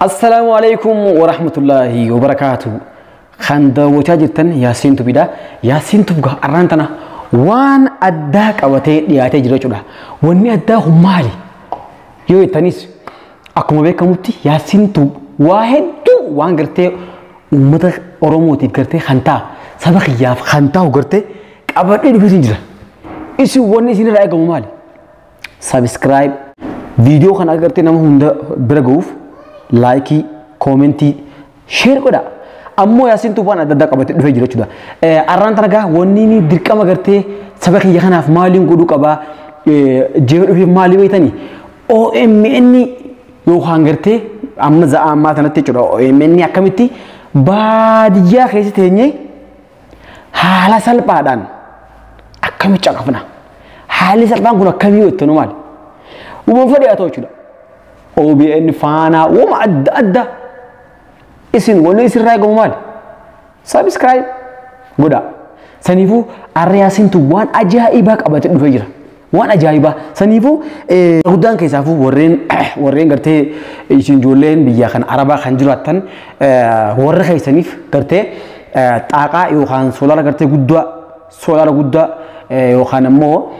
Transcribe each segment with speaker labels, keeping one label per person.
Speaker 1: Assalaamu alaikum warahmatullaahi wabarakaatu. Kan daawwachaa jirtan Yaasiin Tubiidha. Yaasiin Tub har'aan tana waan addaa qabatee dhiyaatee jira jechuudha. Wanni addaa kun maali? Yoo jettanis akkuma beekamutti Yaasiin Tub waa hedduu waan gartee uummata Oromootiif gartee kan ta'a, saba kiyyaaf kan ta'u gartee qabadhee dhufeetiin jira. Isin wanni isin irraa eegamu maali? Subscribe, viidiyoo kana agartee nama hunda bira ga'uuf like, comment, share godha. Ammoo Yaasiin Tub waan adda addaa qabatee dhufee jira jechuudha. Arraan tana gaa wanni inni dirqama gartee saba kiyya kanaaf maaliin godhuu qabaa jee dhufeef maali beektanii? OMN yookaan gartee amma za'a ammaa kanatti jechuudha. OMN akkamitti baadiyyaa keessa teenyee haala salphaadhaan akkamitti caqafna? Haalli salphaan kun akkamii jettanu maali? Uumama fedhe haa ta'u jechuudha. OBN faanaa uuma adda addaa isin wanni isinirraa eegamu maali? Subscribe godhaa. Saniifuu har'a Yaasiin Tub waan ajaa'ibaa qabatee dhufee jira. Waan ajaa'ibaa. Saniifuu guddaan keessaafuu warreen gartee isin ijoolleen biyya kan Arabaa kan jiraattan warra keessaniif gartee xaaqaa yookaan soolaara gartee guddaa, soolaara guddaa yookaan ammoo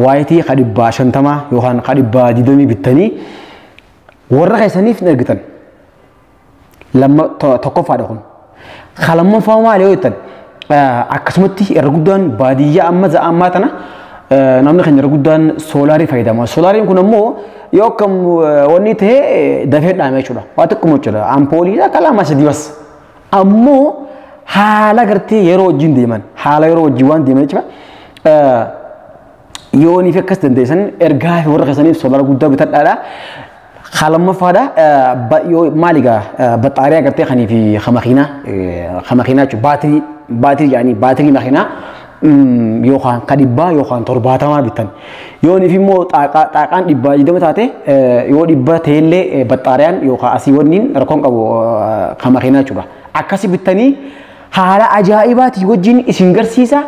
Speaker 1: waayitii ka 150 yookaan ka 120 bittanii warra keessaniif hin ergitan. Lamma tokkoffaadha kun. Ka lammaffaa maali yoo jettan, akkasumatti irra guddaan baadiyyaa amma za'a ammaa tana namni keenya irra guddaan soolaarii fayyadama. Soolaariin kun ammoo yoo akkam wanni ta'e dafee dhaame jechuudha. Waa xiqquma jechuudha. Ampoolii akka lama sadii bas. Ammoo haala gartee yeroo wajjin deeman, haala yeroo wajjin waan deeman jechuudha. Yoo niif akkas dandeessan ergaa fi warra keessaniif soolaara guddaa bitadhaadha. Ka lammaffaadha yoo maali gaa baxaariyaa gartee kanii fi makiinaa, makiinaa jechuudha, baatirii jedhanii baatirii makiinaa yookaan ka 100 yookaan 70 bitan. Yoo niif immoo xaaqaan 120 taate, yoo 100 ta'ellee baxaariyaan yookaan asii wanniin rakkoon qabu ka makiinaa jechuudha. Akkasi bittanii haala ajaa'ibaatii wajjin isin garsiisa.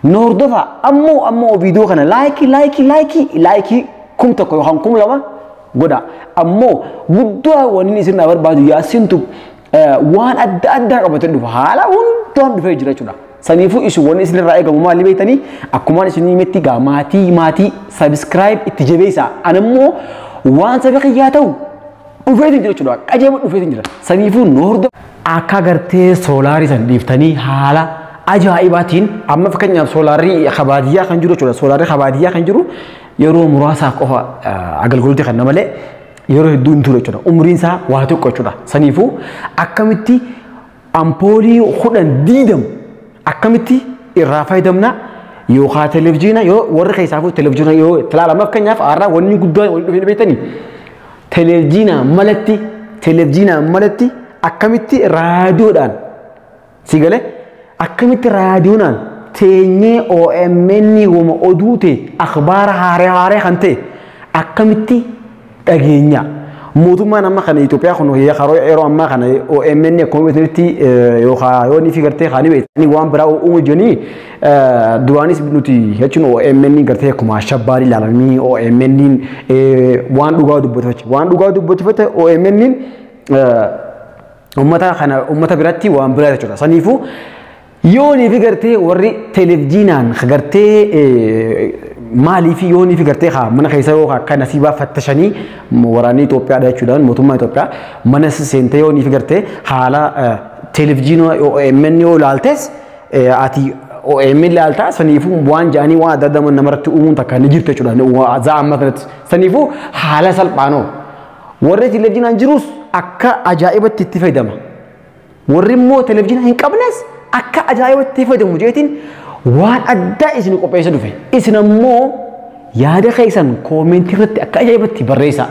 Speaker 1: Nu hordofa. Ammoo viidiyoo kana like, like, like, like 1000 yookaan 2000 godha. Ammoo guddaa wanni isin barbaadu, Yaasiin Tub waan adda addaa qabatee dhufa. Haala hundaan dhufee jira jechuudha. Saniifuu isin wanni isin irraa eegamu maali beektanii? Akkumaan isin himetti gaa maatii subscribe itti jabeessa. Ani immoo waan saba kiyyaa ta'u dhufeetiin jira jechuudha. Qajeelma dhufeetiin jira. Saniifuu nu hordofa. Akka gartee soolaarii san dhiiftanii haala ajaa'ibaatiin amma fakkeenyaaf soolaarii baadiyyaa kan jiru jechuudha. Soolaarii baadiyyaa kan jiru yeroo muraasaaf qofa agalgilootii kan malee yeroo hedduu hin turu jechuudha. Umriin isaa waa tokko jechuudha. Saniifuu akkamitti ampoolii 10 20 akkamitti irraa fayyadamna yookaan televezyiina yoo warri keessaafuu televezyiina yoo ilaalama, fakkeenyaaf har'aa wanni guddaan wanni dhufee beektanii televezyiinaa malatti akkamitti raadiyoodhaan si galee akkamitti raadiyoodhaan teenyee OMN wama oduu ta'e, akhbaara haaree haaree kan ta'e akkamitti dhageenya. Mootummaan amma kana Itoophiyaa kun yeroo ammaa kana OMN akkuma beektanitti yookaan yoo ni fi gartee kaanii beektanii waan biraa uumu jedhanii duraanis nuti jechuun OMN gartee akkuma ashabbaarii ilaalanii OMN waan dhugaa dubbatu, waan dhugaa dubbatu OMN uummata kana uummata biratti waan biraa jechuudha. Saniifuu yoo ni fi gartee warri televezyiinaan gartee maaliif yoo ni fi gartee mana keessa yoo akka nasiibaa fattashanii waraanni Itoophiyaadha jechuudhaan mootummaa Itoophiyaa mana seentee yoo ni fi gartee haala televezyiinaa OMN yoo ilaaltes ati OMN ilaaltaa, saniifuu waan jedhanii waan adda addaa namarratti uumuun takka ni jirtu jechuudha. Za'a amma kanatti. Saniifuu haala salphaanoo warri televezyiinaan jirus akka ajaa'ibatti itti fayyadama. Warri immoo televezyiina hin qabnes akka ajaa'ibatti itti fayyadamu jeetiin waan addaa isin qopheessa dhufe. Isin ammoo yaada keessan comment irratti akka ajaa'ibatti barreessaa.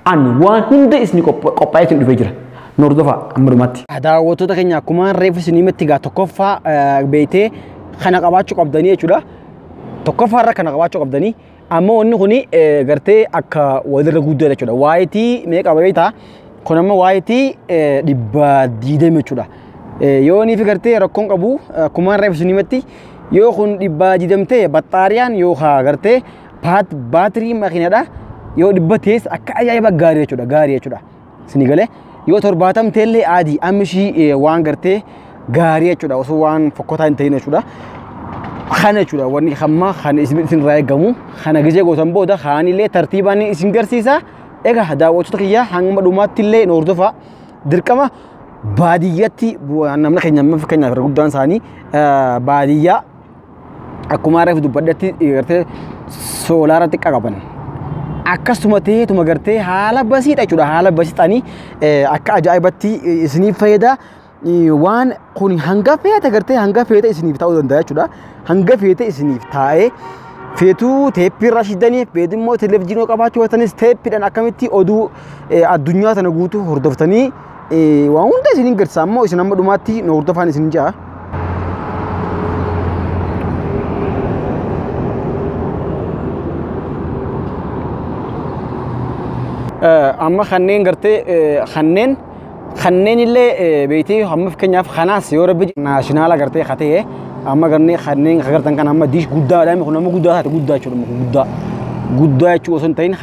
Speaker 1: An waan hunda isin qophaa'ee isin dhufee jira. Nu hordofaa amma dhumaatti. Daawwattoota keenya, akkuma reefu isin himetti gaa tokkoffaa beektee kana qabaachuu qabdanii jechuudha. Tokkoffaa irra kana qabaachuu qabdanii. Ammoo wanni kuni gartee akka walirra guddaa jechuudha. Waayitii meeqa beektaa? Kun amma waayitii 120 jechuudha. Yoo ni fi gartee rakkoon qabu, akkuma reefu isin himetti yoo kun 120 ta'e, baxxaariyaan yookaan gartee baatirii makiinadha. Yoo 100 ta'es akka ajaa'iba gaarii jechuudha. Gaarii jechuudha. Isinii galee yoo 70 ta'ellee adii amma ishii waan gartee gaarii jechuudha osoo waan fokkotaa hin ta'in jechuudha. Kana jechuudha wanni hamma kan isin irraa eegamu kana gizee gootan booda kaanillee tartiibaan isin garsiisa. Egaa daawwattoota kiyyaa hanga dhumaatti illee nu hordofaa. Dirqama baadiyyatti namni keenya amma fakkeenyaaf irra guddaan isaanii baadiyyaa akkuma reefu dubbadhetti gartee soolaara xiqqaa qaban. Akkasuma ta'eetuma gartee haala basiidha jechuudha. Haala basiidhaanii akka ajaa'ibatti isiniif fayyada. Waan kun hanga feete gartee hanga feete isiniif ta'uu danda'a jechuudha. Hanga feete isiniif taa'ee feetuu teeppii irraa shidanii feetu immoo televezyiinii qabaachuu baatanis teeppiidhaan akkamitti oduu addunyaa tana guutuu hordoftanii waan hunda isiniin garsiisa. Ammoo isin amma dhumaatti nu hordofaan isin ja'a. Amma kanneen gartee kanneen illee beektee amma fakkeenyaaf kanaas yoo rabbi naashinaala gartee katee amma garnee kanneen agartan kan amma diish guddaadha kun amma guddaa taate guddaa jechuudha guddaa guddaa jechuu osoo hin ta'in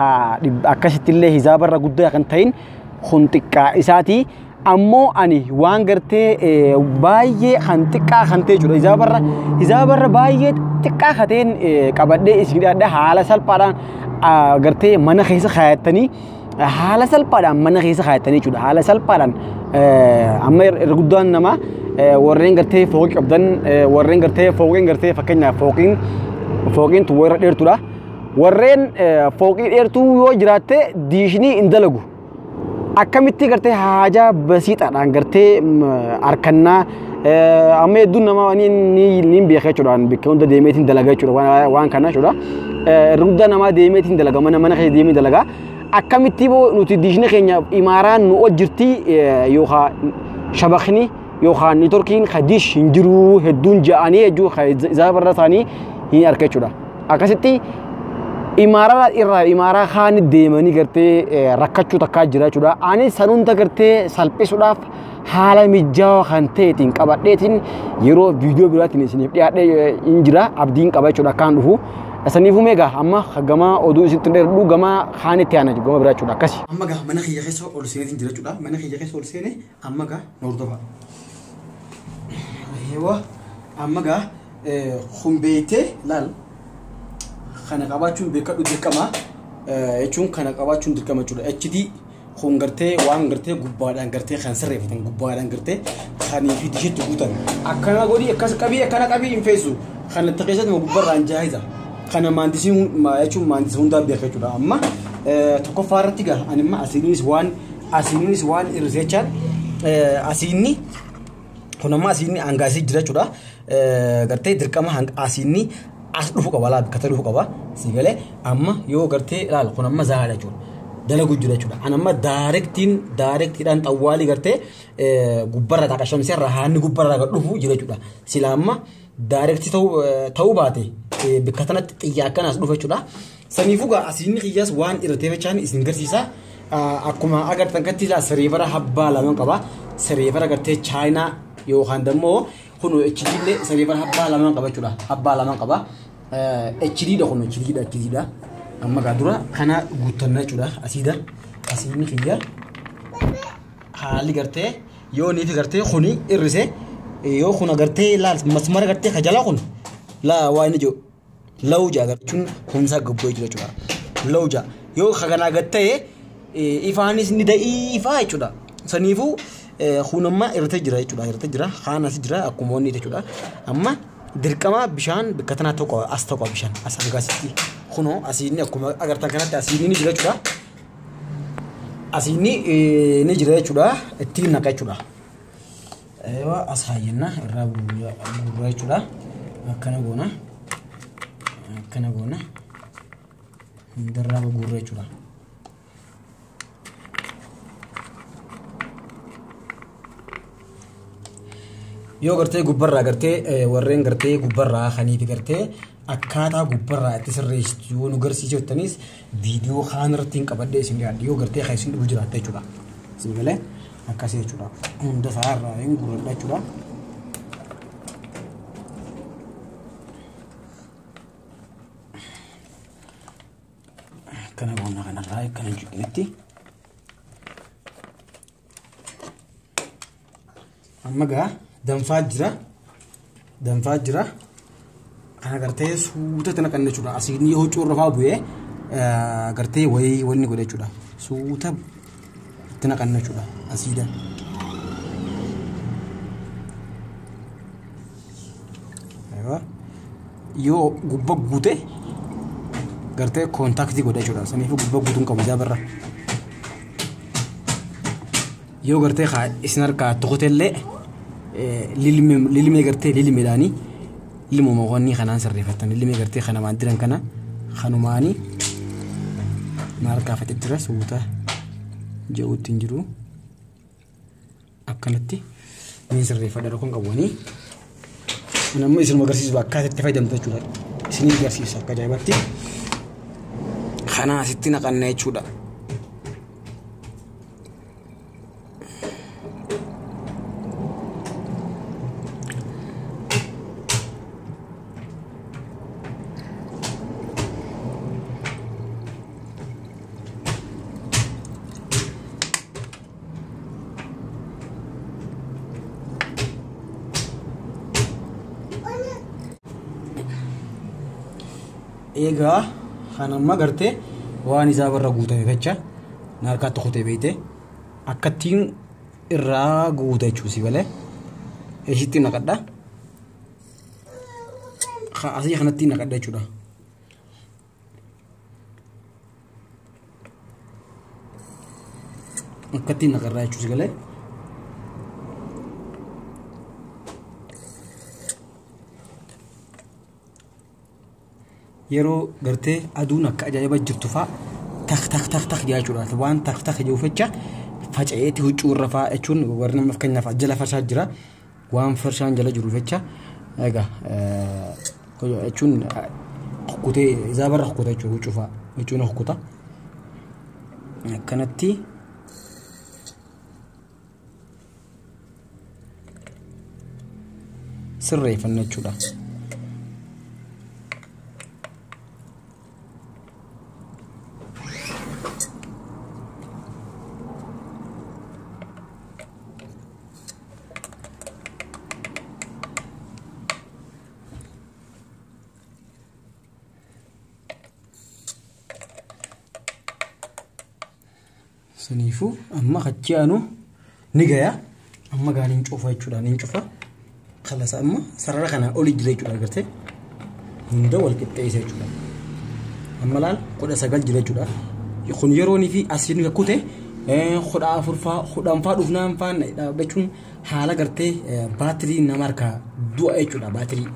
Speaker 1: akkasitti illee hizaabarra guddaa kan ta'in kun xiqqaa isaati. Ammoo ani waan gartee baay'ee kan xiqqaa kan ta'e jechuudha hizaabarra baay'ee xiqqaa kateen qabadhee isin hidhadha haala salphaadhaan gartee mana keessa kaayattanii haala salphaadhaan mana keessa kaayattanii jechuudha. Haala salphaadhaan amma irra guddaan namaa warreen gartee fooqii qabdan warreen gartee fooqiin gartee fakkeenyaaf fooqiin tun warra dheertuudha. Warreen fooqii dheertuu yoo jiraatte diishinii hin dalagu. Akkamitti gartee haajaa basiidhaadhaan gartee harkannaa amma hedduun namaa ni beeka jechuudha. Bakka hunda deemeetiin dalaga jechuudha waan kana jechuudha. Irra guddaa namaa deemeetiin dalaga mana keessa deemee dalaga. Akkamitti boo nuti diishni keenya imaaraan nu hojjirti yookaan shabakni yookaan neetworkiin hadiish hin jiru hedduun ja'anii jechuu hizaabarra isaanii hin arga jechuudha. Akkasitti imaaraa irraa imaaraa kaan deemanii gartee rakkachuu takkaa jira jechuudha. Ani sanunda gartee salphisuudhaaf haala mijaawaa kan ta'eetiin qabadheetiin yeroo viidiyoo biraatiin isiniif dhiyaadhee hin jira abdiin qaba jechuudha akkaan dhufu. Saniifuu meegaa amma gama oduu isitti dheeradhu gama kaan itti aana gama biraa jechuudha akkasi. Amma gaa mana kiyya keessa ol seeneetiin jira jechuudha. Mana kiyya keessa ol seene amma gaa nu hordofa. Eewa amma gaa humbeeytee laal kana qabaachuun beekadhu dirqama jechuun kana qabaachuun dirqama jechuudha. HD kun gartee waan gartee gubbaadhaan gartee kan sirreeffatan gubbaadhaan gartee kanii fi dishitti guutan. Akkana godhi akkas qabii akkana qabii hin feesu. Kana itti keessatti gubbaarraan jaahiza. Kana maandisiin jechuun maandisii hundaa beeka jechuudha. Amma tokkoffaa irratti gaa ani amma asiinis waan irreechaan asiinni kun amma asiinni hangaasii jira jechuudha. Gartee dirqama asiinni as dhufu qaba laal bakka dhufu qaba. Si galee amma yoo gartee laal kun amma zahaadha jechuudha. Dalagu jira jechuudha. Ani amma daarektiidhaan xawwaalii gartee gubbarra taqa shamsee irraa haanni gubbarra dhufu jira jechuudha. Sila amma daarektii ta'uu baate bakka kanatti xiyya akkanaas dhufa jechuudha. Saniifuu gaa asiinni qiyyaas waan irratee jechaan isin garsiisa. Akkuma agartan katti ilaa siriifara habbaa lama qaba. Siriifara gartee chaayinaa yookaan immoo kun HD illee siriifara habbaa lama qaba jechuudha. Habbaa lama qaba. HD dha kun HD dha HD dha. Amma gaa dura kana guuttanna jechuudha. Asiidha. Asiinni qiyya haalli gartee yoo niifi gartee kuni irrise yoo kun agartee laal masmara gartee kajalaa kun laa waa inni jiru lawja jechuun humsaa gabboo jechuudha. Lawja yoo kanaa gad ta'e ifaanis ni da'iifaa jechuudha. Saniifuu kun amma irratti jira jechuudha. Irratti jira kaan as jira akkuma wanni jechuudha. Amma dirqama bishaan bakka tanaa tokko as tokko bishaan as hangaasitti kunoo asiinni akkuma agartan kanatti asiinni ni jira jechuudha. Asiinni ni jira jechuudha. Ittiin naqa jechuudha. Eewa as haayyenna irraa guurraa jechuudha. Akkana goona. Akkana goona. Hundarraa guurraa jechuudha. Yoo gartee gubbarraa gartee warreen gartee gubbarraa kaniifi gartee akkaataa gubbarraa itti sirreessitu yoo nu garsiisuu jettanis viidiyoo kaan irratti hin qabadhee isin dhiyaadhe yoo gartee kan isin dhufu jiraatte jechuudha. Isin galee akkasii jechuudha. Hunda isaa irraa hin guurradha jechuudha. Akkana goona kanarraa akkana hin cuqqinitti. Amma gaa danfaa jira. Danfaa jira. Kana gartee suutatti naqanna jechuudha. Asiin yoo huccuu irra fa'aa bu'ee gartee wayii wanni godhe jechuudha. Suuta itti naqanna jechuudha asiidha. Yoo gubba guute gartee koontaaktii godha jechuudha. Saniifuu gubba guutuun qabu isaa barra. Yoo gartee isin harkaa tokkotellee lilmee gartee lilmeedhaanii lilmuma wanni kanaan sirreeffatan lilmee gartee kanamaan diran kana kanumaanii na harkaa faca'e jira suuta je'uutti hin jiru akkanatti ni sirreeffadha rakkoon qabuanii. Namni isin agarsiisu akkaataa itti fayyadamtu jechuudha. Isin agarsiisa akka ajaa'ibatti. Kana asitti naqanna jechuudha. Egaa kan amma gartee waan isaa barra guutame jecha na harkaa tokko ta'e beekte akkattiin irraa guuta jechuun si galee isitti naqadha. Asii kanatti naqadha jechuudha. Akkattiin naqarraa jechuun si galee. Yeroo gartee aduun akka ajaa'iba jirtu fa'a tak tak tak tak jechuudha. Waan tak tak jedhu jecha faca'eeti huccuu irra fa'a jechuun warri nama fakkeenyaaf jala farsaa jira. Waan farsaan jala jiru jecha egaa jechuun kukkutee isaa barra kukkuta jechuudha huccuu fa'a huccuun kukkuta. Akkanatti sirreeffanna jechuudha. Saniifuu amma achi aanu ni gaya. Amma gaa ni cufa jechuudha ni cufa. Kalasa amma sarara kana oli jira jechuudha agartee hunda wal qixxeessa jechuudha. Amma laal 19 jira jechuudha. Kun yeroonii fi asiin kute 14 faa 10 faa dhufnaan faan dhaabbachuun haala gartee baatirii nama harkaa du'a jechuudha baatirii.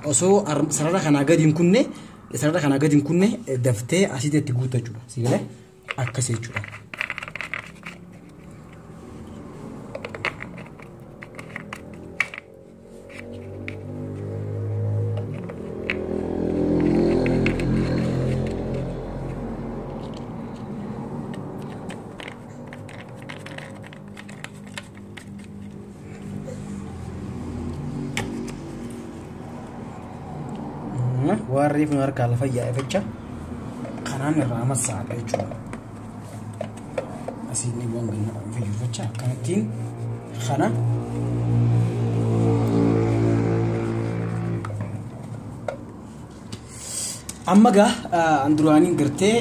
Speaker 1: Osoo sarara kanaa gadi hin kunne sarara kanaa gadi hin kunne daftee asitti guuta jechuudha. Si galee akkas jechuudha. Warri fi harkaa lafa yaa'e jecha kanaan irraa massaadha jechuudha. Asiin ni waan ganna fayyadu jecha akkanattiin kana amma gaa anduraaniin gartee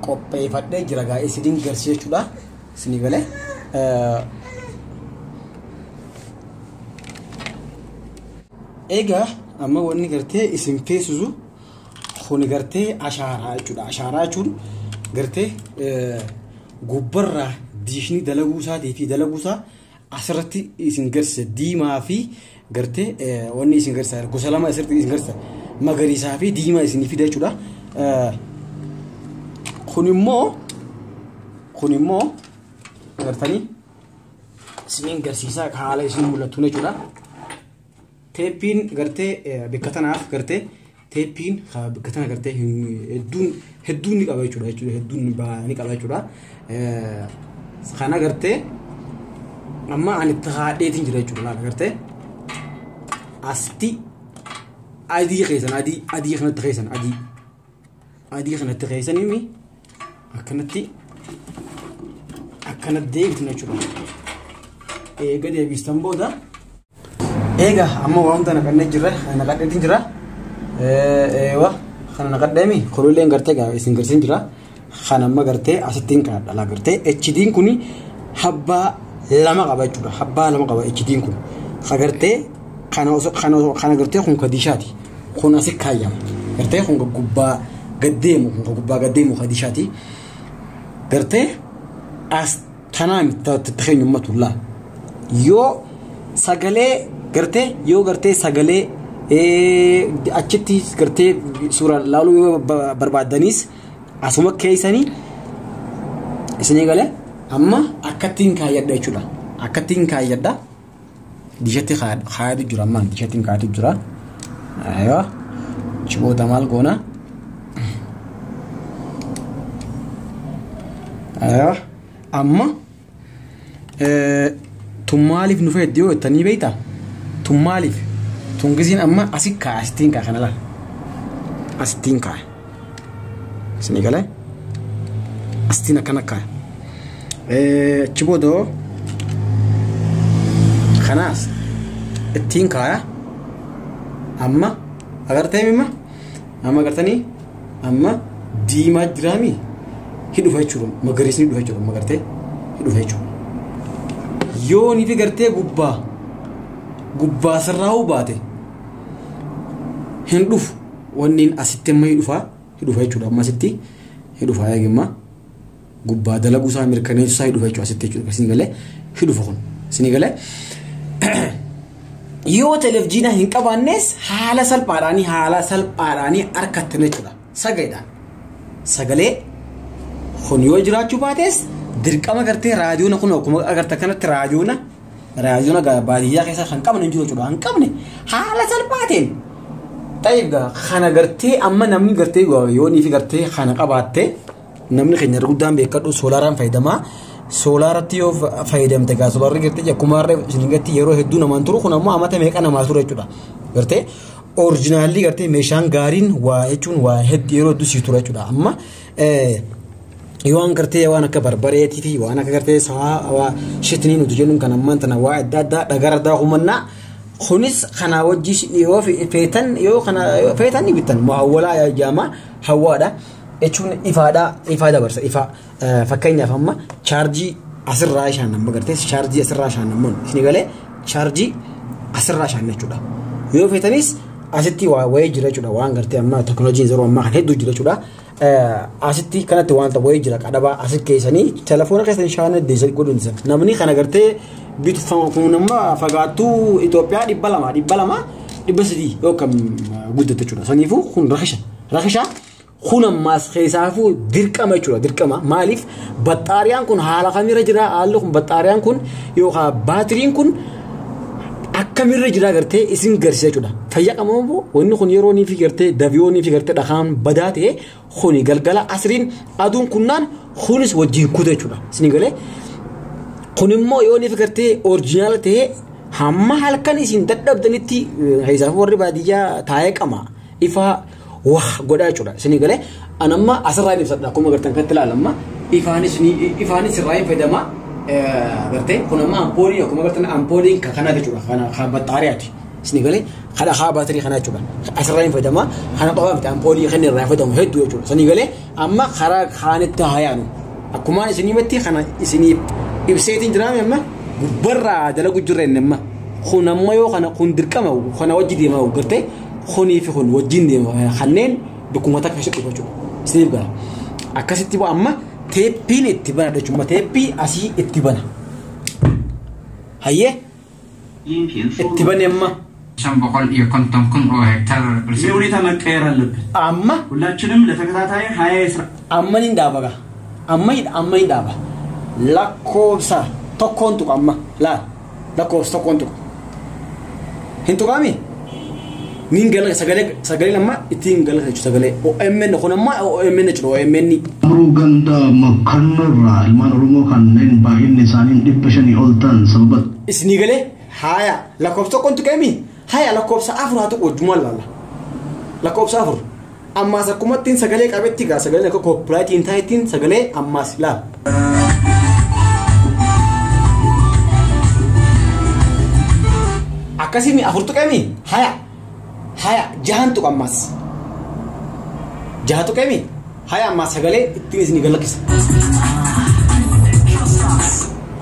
Speaker 1: qopheeffadhee jira gaa isiniin garsiisa jechuudha. Isinii galee egaa amma wanni gartee isin feesisu kuni gartee ashaaraa jechuudha. Ashaaraa jechuun gartee gubbarraa diishinii dalaguu isaatii fi dalaguu isaa asirratti isin garsiisa. Diimaa fi gartee wanni isin garsiisa gosa lama asirratti isin garsiisa. Magariisaa fi diimaa isin fida jechuudha. Kun immoo gartanii isiniin garsiisaa haala isin mul'attuun jechuudha. Teeppiin gartee bakka tanaaf gartee teeppiin bakka tana gartee hedduun ni qaba jechuudha hedduun ni qaba jechuudha. Kana gartee amma ani itti haadheetiin jira jechuudha laala gartee asti adii keessan adii kanatti keessan adii kanatti keessanii akkanatti akkanatti deebitu jechuudha. Eega deebistan booda eega amma waan hunda naqannee jirra naqadheetiin jira. Eewa kana naqadheemi kululleen gartee isin garsiin jira. Kan amma gartee asittiin kaadha laa gartee HD'n kuni habbaa lama qaba jechuudha. Habbaa lama qaba HD'n kun. Agartee kana gartee kun kadishaati. Kun asi kaayyama. Gartee kun gubbaa gaddeemu kun gubbaa gaddeemu kadishaati. Gartee as tanaa miti keenyummatu laa. Yoo sagalee gartee yoo gartee sagalee achitti gartee suuraa laaluu yoo barbaaddanis asuma keessanii isinii galee amma akkattiin kaayyadha jechuudha. Akkattiin kaayyadha. Dishatti kaayatu jira ammaan dishattiin kaayatu jira. Aywa. Achi booda maal goona? Aywa. Amma tun maaliif nu fayyaddi yoo jettanii beektaa? Tun maaliif? Tun gisiin amma asi kaaya asittiin kaaya kana laal. Asittiin kaaya. Isinii galee? Asittiin akkana kaaya. Achi booda kanaas ittiin kaaya. Amma agartee mimma? Amma agartanii? Amma diimaa jiraami? Hidhufa jechuudha. Magariisni hidhufa jechuudha. Amma agartee hidhufa jechuudha. Yoo ni fi gartee gubbaa sirraa'uu baate hin dhufu. Wanni asitti amma hidhufa jechuudha. Amma asitti hidhufa eegimma gubbaa dalaguu isaa mirkaneessuu isaa hidhufa jechuudha. Asitti jechuudha. Isin galee hidhufa kun isin galee. Yoo televizyiina hin qabaannes haala salphaadhaanii harkatti jechuudha. Sagaleedhaan. Sagalee kun yoo jiraachuu baates dirqama gartee raadiyoona kun akkuma agarta kanatti raadiyoona baadiyyaa keessa kan qabne hin jiru jechuudha. Hin qabne haala salphaateen. Ta'iif kana gartee amma namni gartee yoo ni fi gartee kana qabaatte namni keenya guddaan beekadhu soolaaraan fayyadamaa. Soolaaratti yoo fayyadamte gaa soolaarri gartee akkuma harree isin yeroo hedduu namaan turu kun ammoo amata meeqa namaa tura jechuudha. Gartee orijinaalli gartee meeshaan gaariin waa jechuun waa hedduu yeroo hedduu sii tura jechuudha. Amma yoo waan gartee waan akka barbareetii fi waan akka gartee sa'aa waa shitnii nuti jennuun kan ammaan tana waa adda addaa dhagaraa addaa humannaa kunis kana wajji yoo feetan yoo kana feetan ni bitan muhawwalaa jaama hawwaadha. Jechuun ifaadha ifaa dabarsa ifaa fakkeenyaaf amma chaarjii asirraa ishaan amma gartee chaarjii asirraa ishaan ammoo isin galee chaarjii asirraa ishaan jechuudha. Yoo feetanis asitti waa wayii jira jechuudha waan gartee amma teknooloojiin yeroo ammaa kan hedduu jira jechuudha. Asitti kanatti waan ta'u wayii jira qadabaa asi keessanii telefoona keessanii shaana deessan godhuun namni kana gartee bitu kun amma fagaattuu Itoophiyaa 200 200 300 yookaan guddate jechuudha. Saniifuu kun rakisha kun ammaas keessaafuu dirqama jechuudha. Dirqama maaliif baxxaariyaan kun haala kamirra jira haalli kun baxxaariyaan kun yookaan baatiriin kun akkamirra jira gartee isin garsiisa jechuudha. Fayyaa qabamu wanni kun yeroo nii fi gartee daviyoo nii fi gartee dhakaan badaa ta'e kuni galgala asriin aduun kunnaan kunis wajjin kuta jechuudha. Isin galee kun immoo yoo nii fi gartee orijinaala ta'e hamma halkan isin dadhabdanitti keessaafuu warri baadiyyaa taa'ee qama ifaa wah godhaa jechuudha. Isin galee an amma asirraa hin ibsadha akkuma gartan kanatti ilaalamma ifaanis irraa hin fayyadama gartee kun amma ampoolii akkuma gartan ampooliin kana jechuudha. Kana kan baxxaariyaati. Isin galee kana haa baatirii kana jechuudha. Asirraa hin fayyadama kana qofaa miti ampoolii kan irraa fayyadamu hedduu jechuudha. Isin galee amma karaa kaanitti haa yaanu akkumaan isinii matti kana isinii ibseetiin jiraame amma gubbarraa dalagu jirra inni amma kun amma yoo kana kun dirqama kana wajji deema gartee kunii fi kun wajjin deema kanneen bakkuma takka keessa dhufa jechuudha. Isiniif gala. Akkasitti bu'a amma teeppiin itti bana jechuudha. Teeppii asii itti bana. Hayyee itti bane amma.
Speaker 2: 550,000 oo hektaar
Speaker 3: ይህ ሁኔታ መቀየር አለብን።
Speaker 1: Amma
Speaker 3: ሁላችንም ለተከታታይ 20 የስራ
Speaker 1: amma ni dhaaba gaa. Amma ni dhaaba. Lakkoofsa tokkoon tuqa amma laal lakkoofsa tokkoon tuqa. Hin tuqaami? Niin gala sagalee amma ittiin gala jechuudha sagalee OMN kun amma OMN jechuudha OMN.
Speaker 4: Amruu ganda makkannoorraa ilmaan Oromoo kanneen baay'inni isaanii 500 ol ta'an sababa
Speaker 1: Isinii galee haaya lakkoofsa tokkoon tuqeemi haaya lakkoofsa afur haa tuqu wajjumaan laalla lakkoofsa afur ammaas akkuma ittiin sagalee qabetti gaa sagaleen akka koopiraayitiin taa'ettiin sagalee ammaas laal. Akkasii 4 tuqeemi haya haya 6 tuqa ammas 6 tuqeemi haya ammas sagalee ittiin isinii galakkisa.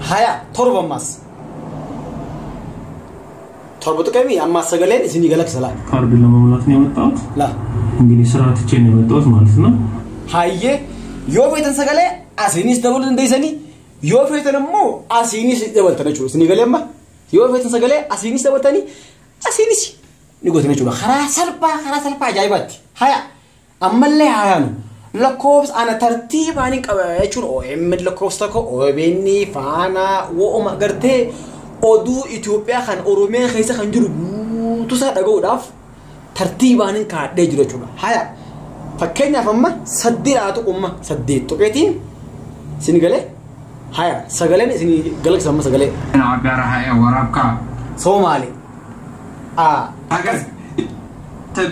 Speaker 1: Haya 7 ammas 7 tuqeemi ammas sagaleen isinii galakkisa laa.
Speaker 5: ካርድ ለመሙላት ነው የመጣሁት።
Speaker 1: La
Speaker 5: እንግዲህ ስራ ትቼ ነው የመጣሁት ማለት ነው።
Speaker 1: hayyee yoo feetan sagalee asiinis dabaluu dandeessanii yoo feetan immoo asiinis dabaltan jechuudha. Isinii galee amma yoo feetan sagalee asiinis dabaltanii asiinis ni gootan jechuudha. Karaa salphaa ajaa'ibaatti. Haya ammallee hayaanu lakkoofsa ana tartiibaan hin qaba jechuudha. OMN lakkoofsa tokko OBN faanaa wo'uma gartee oduu Itoophiyaa kan Oromiyaa keessa kan jiru guutuusaa dhaga'uudhaaf tartiibaan hin kaadhee jiru jechuudha. Haya fakkeenyaaf amma 8 haa tuqu amma 8 tuqeetiin isin galee haya sagaleen isin galaksisa amma sagalee.
Speaker 2: Dhinaca beeraha ee waraabka.
Speaker 1: Soomaali.
Speaker 3: ሀገር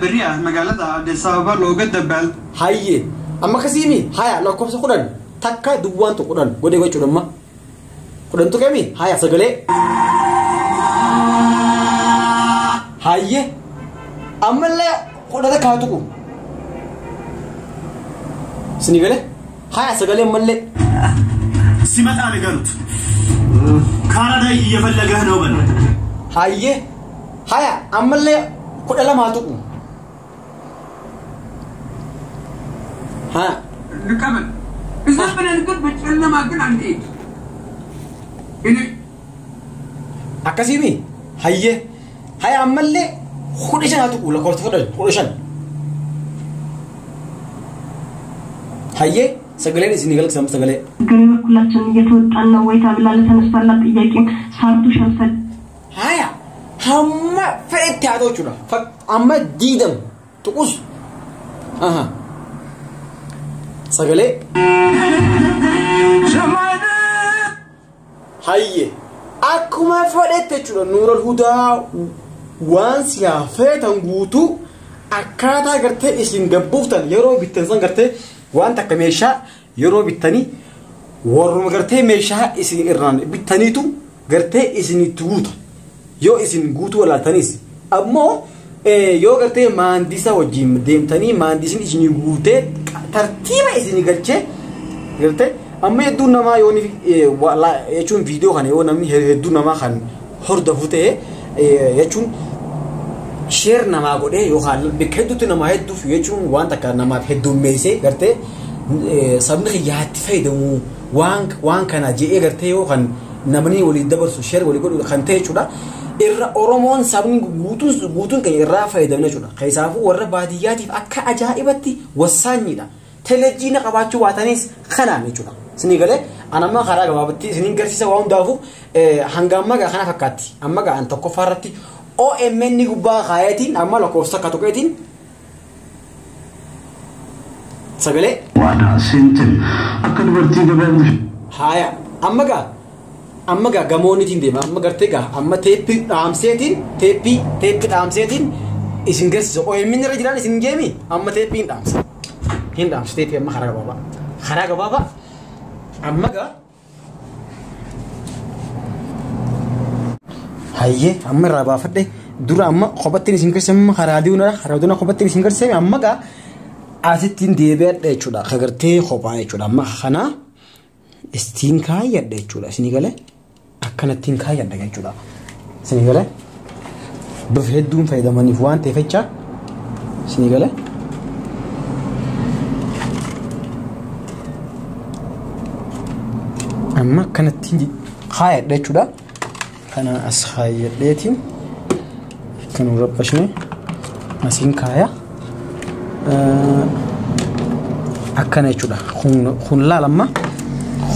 Speaker 3: berri ah magaalada Addis Ababa looga dabaal
Speaker 1: Hayyee amma akkasiimi haya lakkoofsa 10 takka duwwaan tokko 10 godhee gochuudha amma 10 tuqeemi haya sagalee. Hayyee ammallee 10 takka haa tuqu. Isin galee haya sagalee ammallee.
Speaker 3: ሲመጣ ንገሩት። ካናዳ እየፈለገህ ነው በለው።
Speaker 1: Hayyee haya ammallee 12 haa tuqu. Haya.
Speaker 2: ልቀበል እዛ ብለን ግን በጨለማ ግን አንሄድ። እኔ
Speaker 1: Akkasiimi hayyee haya ammallee 15 haa tuqu lakkoofsa 15. Hayyee sagaleen isinii galaksisa amma sagalee.
Speaker 6: ችግር የበኩላችንን እየተወጣን ነው ወይ ተብላ ለተነሳላት ጥያቄም ሳርቱ ሸምሰ
Speaker 1: Haya hamma fedhetti haa ta'u jechuudha. Amma diidam tuqus. Aha. Sagalee. Hayyee akkuma fedhetti jechuudha. Nuural Hudaa waan siyaa feetan guutuu akkaataa gartee isin gabbuuftan yeroo bittan san gartee waan takka meeshaa yeroo bittanii warruma gartee meeshaa isin irraan bittaniitu gartee isin itti guuta. Yoo isin guutuu walaaltanis ammoo yoo gartee maandisa wajjin deemtanii maandisni isin guutee tartiiba isin galchee gartee amma hedduun namaa yoo jechuun viidiyoo kana yoo namni hedduu namaa kan hordofu ta'e jechuun sheer namaa godhee yookaan bakka hedduutti namaa hedduuf jechuun waan takka namaaf heddummeessee gartee sabni kiyyaatti fayyadamu waan kana je'ee gartee yoo kan namni walii dabarsu sheer walii godhu kan ta'e jechuudha. Irra Oromoon sabni guutuun keenya irraa fayyadamna jechuudha. Keessaafuu warra baadiyyaatiif akka ajaa'ibatti wasaanyidha. Telejiina qabaachuu baatanis kanaan jechuudha. Isinii galee ani amma karaa gabaabatti isiniin garsiisa waan hundaafuu hanga ammaa gaa kana fakkaatti. Amma gaa an tokkoffaa irratti OMN gubbaa kaayatiin amma lakkoofsa akka tuqeetiin sagalee.
Speaker 4: Waadaa seente akka dubartii gabaa
Speaker 1: Haya amma gaa gamoonitiin deema amma gartee gaa amma teeppii dhaamseetiin teeppii dhaamseetiin isin garsiisa OMN irra jiraan isin geemi amma teeppii hin dhaamsa hin dhaamsa teeppii amma karaa gabaabaa amma gaa hayyee amma irraa baafadhe dura amma kophattiin isin garsiisa amma karaa diinaa kophattiin isin garsiisa amma gaa asittiin deebi'adha jechuudha ka gartee kophaa jechuudha amma kana istiin kaayyadha jechuudha. Isinii galee akkanattiin kaayyadha jechuudha. Isinii galee bifa hedduun fayyadamaniif waan ta'eef jecha isinii galee. Amma akkanattiin kaayyadha jechuudha. Kana as kaayyadheetiin kan rabbashne asiin kaaya. Akkana jechuudha. Kun laalamma.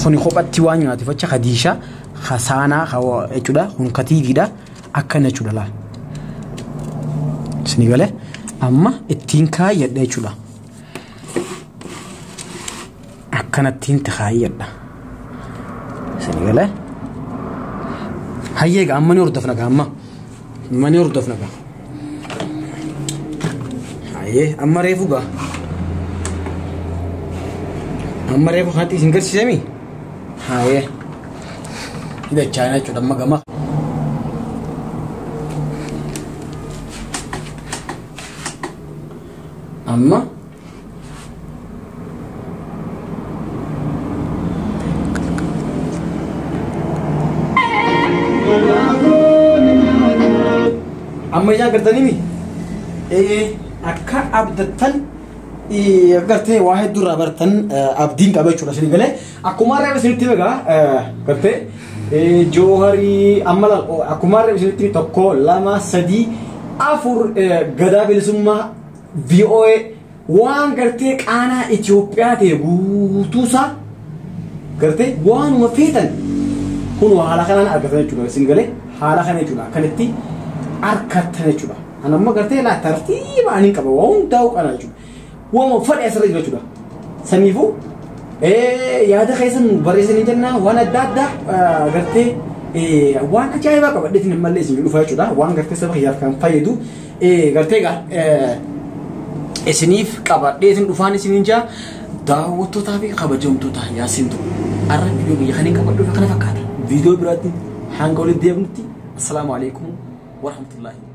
Speaker 1: Kuni kophatti waan nyaatuuf jecha Khadiisha Hasaanaa jechuudha. Kun katiifiidha. Akkana jechuudha laal. Isinii galee amma ittiin kaayyadha jechuudha. Akkanattiin kaayyadha. Isinii galee. Hayyee gaa amma ni hordofna gaa amma. Amma ni hordofna gaa. Hayyee amma reefu gaa. Amma reefu kanatti isin garsiisami? Hayyee. Hidhachaa jechuudha amma gama. Amma amma ijaan gartanii mi akka abdattan gartee waa hedduu irraa bartan abdiin qaba jechuudha isin galee. Akkuma har'a isinitti egaa gartee Jooharii amma akkuma har'a isinitti 1 2 3 4 Gadaa Bilisummaa VOA waan gartee qaanaa Itoophiyaa ta'e guutuusaa gartee waanuma feetan kun haala kanaan argatan jechuudha isin galee, haala kana jechuudha akkanitti argattan jechuudha. An amma gartee laa tartiiba ani qaba waa hundaa'u qana jechuudha. Waanuma fadhe asirra jira jechuudha. Saniifuu yaada keessan barreessanii jenna waan adda addaa gartee waan ajaa'ibaa qabadheetiin ammallee isin dhufa jechuudha. Waan gartee saba kiyyaaf kan fayyadu gartee egaa isiniif qabadheetiin dhufaan isiniin jaa daawwattootaa fi kabajamtoota Yaasiin Tube. Har'a viidiyoo biyya kaniin qabadhu kana fakkaata. Viidiyoo biraatti hanga walitti deebinutti assalaamu alaikum warahmatullahi.